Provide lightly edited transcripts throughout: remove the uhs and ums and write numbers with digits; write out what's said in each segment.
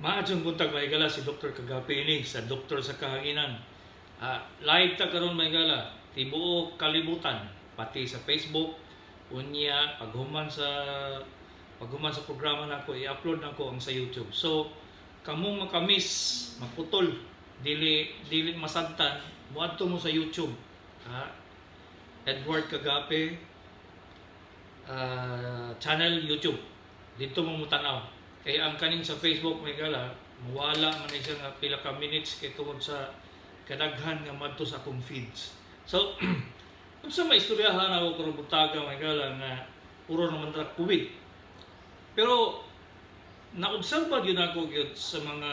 Maayong buntag, mga higala, si Dr. Kagape ini sa Doktor sa Kahanginan. Live ta karon, mga higala, tibuok kalibutan, pati sa Facebook. Unya paghuman sa programa nako, i-upload nako ang sa YouTube. So kamong makamiss, maputol, dili dili masabtan, moadto mo sa YouTube. Edward Kagape channel YouTube. Didto mo mutanaw. Kay ang kaning sa Facebook, mga higala, mawala man ni siya nga pila ka minutes kay tungod sa kadaghan nga madto sa akong feeds. So, unsa may istoryahan ako karong buntaga, mga higala, nga puro naman ra COVID. Pero naobserba gyud ako gyud sa mga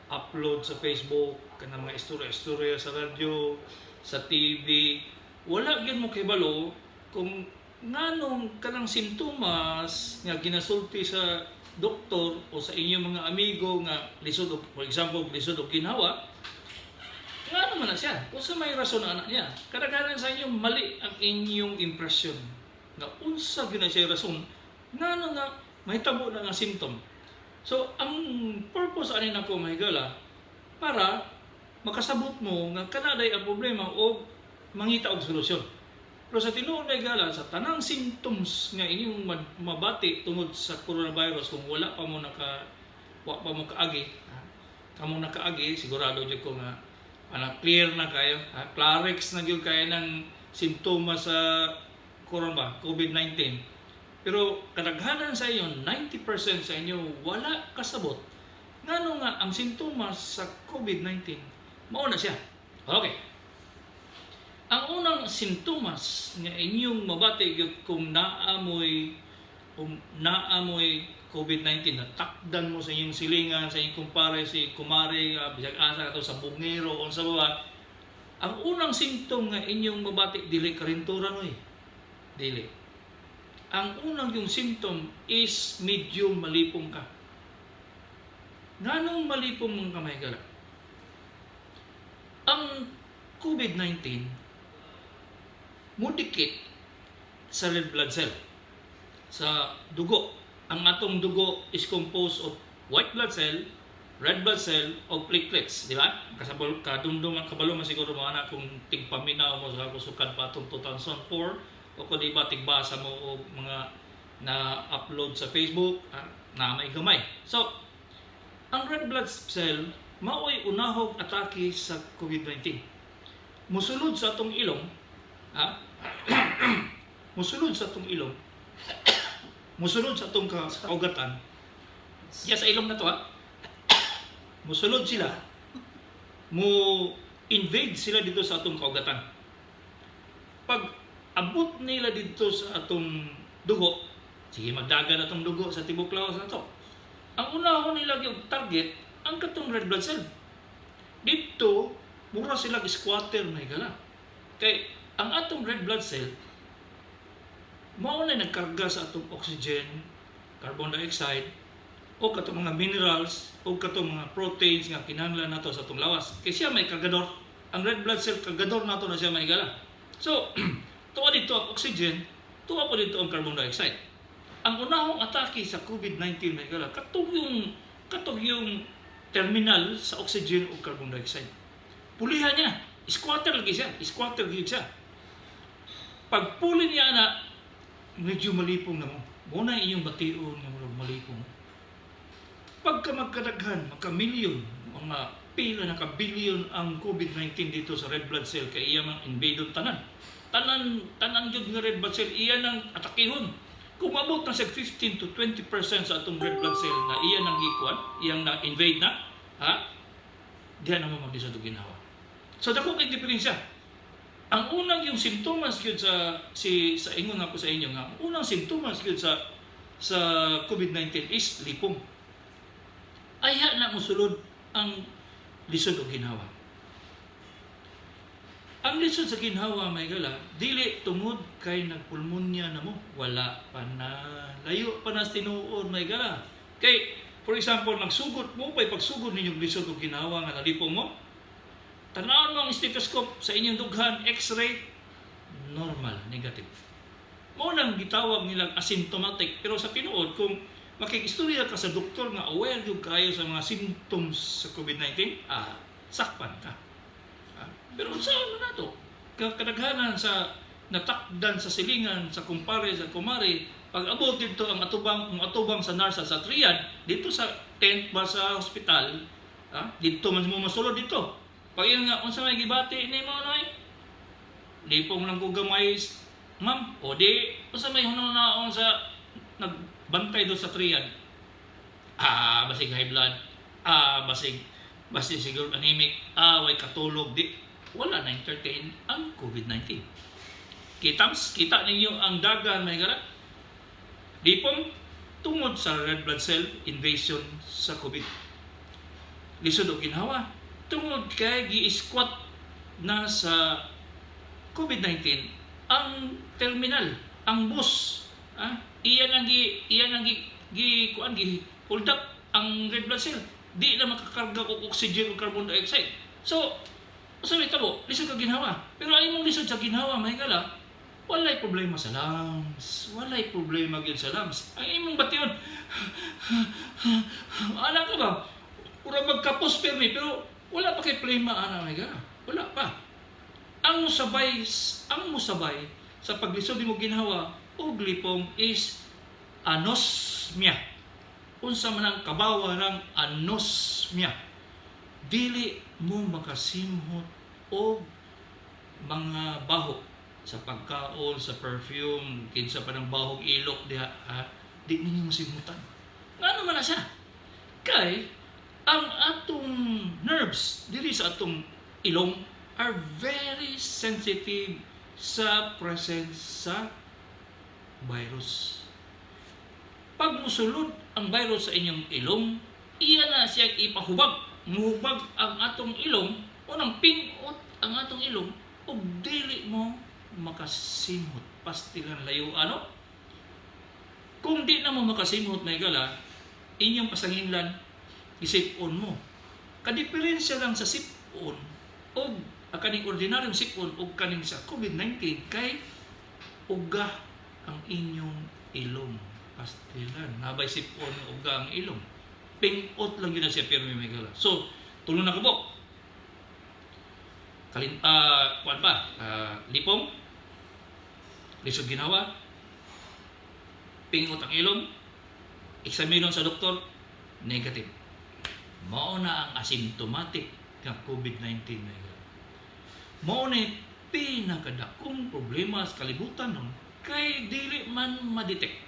upload sa Facebook, kanang mga istorya-istorya sa radyo, sa TV, wala gyud mo kahibalo kung nganong kanang sintomas nga ginasulti sa doktor o sa inyong mga amigo nga lisod og, for example, lisod og ginhawa, ngano man na siya? Unsa may rason na anak niya? Kadaghanan sa inyo, mali ang inyong impression nga unsa gyud na siya rason ngano nga mahitabo na nga symptom. So ang purpose ani nako, mga higala, para makasabot mo nga kanaday ang problema o mangita og solusyon. Pero sa tinuod, mga higala, sa tanang symptoms nga inyong mabati tungod sa coronavirus, kung wala pa mo naka wa pa mo kaagi, ha? Kamo nakaagi, sigurado jud ko nga ana clear na kayo, ha? Clarex na gyud kayo ng simptomas sa corona ba, COVID-19. Pero kadaghanan sa inyo, 90% sa inyo, wala kasabot ngano nga ang sintomas sa COVID-19 mao na siya. Okay. Ang unang sintomas nga inyong mabati gyud kung naamoy COVID-19, natakdan mo sa inyong silingan, sa inyong kumpare, si kumare, bisag asa kato sa bungero o sa baba, ang unang symptom nga inyong mabati, dili karintura noy. Dili. Ang unang yung symptom is medyo malipong ka. Nganong malipong mong kamay gala? Ang COVID-19 mudikit sa red blood cell sa dugo. Ang atong dugo is composed of white blood cell, red blood cell, o platelets, di ba? Kasabol, kadumdum ang kabalo man siguro mo ana kung tigpaminaw mo sa sukad pa atong 2004 o kung di ba tigbasa mo og mga na upload sa Facebook, na may gamay. So, ang red blood cell mao'y unahog atake sa COVID-19. Musulod sa atong ilong, ha? Musulod sa atong ilong, musulod sa atong kaugatan. Yes, sa ilong na to ha. Musulod sila, mo invade sila dito sa atong kaugatan. Pag abot nila dito sa atong dugo, sige magdagan atong dugo sa tibok lawas na to. Ang unahon nila yung target ang katong red blood cell. Dito, mura sila squatter na higala. Kay ang atong red blood cell mao na nagkarga sa atong oxygen, carbon dioxide, o katong mga minerals, o katong mga proteins nga kinahanglan nato sa atong lawas. Kay siya may kargador. Ang red blood cell, kargador nato na siya, mga higala. So, tuwa dito ang oxygen, tuwa po dito ang carbon dioxide. Ang unahong atake sa COVID-19, mga higala, katong yung terminal sa oxygen o carbon dioxide. Pulihan niya. Squatter lagi siya. Squatter gyud siya. Pag puli niya na, medyo malipong na mo. Muna inyong bation nga murag malipong. Pagka magkadaghan, magka-milyon, mga pila na ka-billion ang COVID-19 dito sa red blood cell kay iya mang invade tanan. Tanan tanan gyud nga red blood cell iya nang atakihon. Kung mabot na sa 15 to 20% sa atong red blood cell na iya nang gikuan, iyang na invade na, ha? Diyan na mo maglisod og ginhawa. So dako kay diferensya. Ang unang yung simptomas gyud sa si sa ingon ako sa inyo nga ang unang simptomas gyud sa COVID-19 is lipong. Ayha na mosulod ang lisod og ginhawa. Ang lisod sa ginhawa, mga higala, dili tungod kay nagpulmonya na mo. Wala pa na. Layo pa na sa tinuod, mga higala. Kay, for example, nagsugot mo pa'y pagsugod ninyong lisod og ginhawa nga nalipong mo, tanawon mo ang stethoscope sa inyong dughan, x-ray, normal, negative. Mao nang gitawag nilang asymptomatic. Pero sa tinuod, kung Makikistorya ka sa doktor nga aware gyud kayo sa mga symptoms sa COVID-19, sakpan ka. Pero unsaon man nato? Kadaghanan sa natakdan sa silingan, sa kumpare, sa kumare, pag abot dito ang atubang sa nurse sa triad dito sa tent ba sa hospital, dito man mo masulod dito. Pag ingon nga, "Unsa may gibati nimo, noy?" "Lipong lang ko gamay, ma'am." "O di unsa may hunaon sa nagbantay do sa triad?" "Basig high blood, basig siguro anemic, way katulog." Di wala na entertain ang COVID-19. Kitams, kita ninyo ang dagan, mga higala. Lipong tungod sa red blood cell invasion sa COVID. Lisod og ginhawa tungod kay gi-squat na sa COVID-19 ang terminal, ang bus. Iyan ang gi kuan, gi hold up ang red blood cell. Di na makakarga og oxygen ug carbon dioxide. So, sa may tabo, lisod ka ginhawa. Pero ay mong lisod sa ginhawa, mga higala, walay problema sa lungs. Walay problema gyud sa lungs. Ang imong bation, ana ka ba? Ura magkapos permi, pero wala pa kay plema ana, mga higala. Wala pa. Ang musabay sa paglisod nimo ginhawa og lipong is anosmia. Unsa man ang kabawa ng anosmia? Dili mo makasimhot og mga baho sa pagkaon, sa perfume, kinsa pa ng bahog ilok diha, ha? Di ninyo masimhutan. Ngano man na siya? Kay ang atong nerves diri sa atong ilong are very sensitive sa presence sa virus. Pag musulod ang virus sa inyong ilong, iya na siya ipahubag. Muhubag ang atong ilong, unang pingot ang atong ilong, ug dili mo makasimhot. Pastilan layo ano? Kung di na mo makasimhot, mga higala, inyong pasanginlan, isip-on mo. Kadiferensya lang sa sip-on o kaning ordinaryong sip-on o kaning sa COVID-19 kay uga ang inyong ilong. Pastilan. Nabay sip-on, uga ang ilong. Pingot lang yun na siya pero may gala. So, tulo na kabok. Kalin kuan pa, lipong, lisod ginhawa, pingot ang ilong, eksaminon sa doktor, negative. Mao na ang asymptomatic nga COVID-19 na higala. Mao na pinakadakong problema sa kalibutan nun kay dili man ma-detect.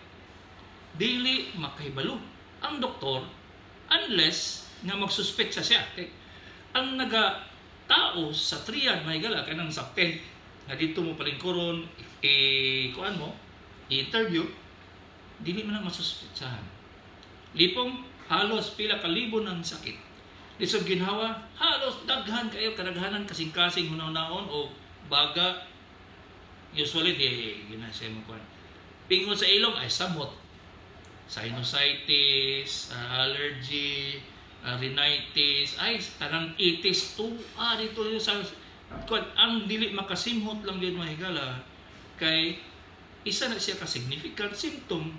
Dili makahibalo ang doktor unless nga magsuspect sa siya. Kay ang naga tao sa triad, mga higala, kanang sa tent nga dito mo palingkuron, i kuan mo, i-interview, dili man ang masuspetsahan. Lipong, halos pila ka libo ng sakit. Lisod ginhawa, halos daghan kayo kadaghanan kasing-kasing hunaw-naon o baga, usually di ginasya mo kuan. Pingon sa ilong ay samot. Sinusitis, allergy, rhinitis, ay tanang itis tuwa dito yung sa kuan. Ang dili makasimhot lang gyud, mga higala, kay isa na siya ka significant symptom.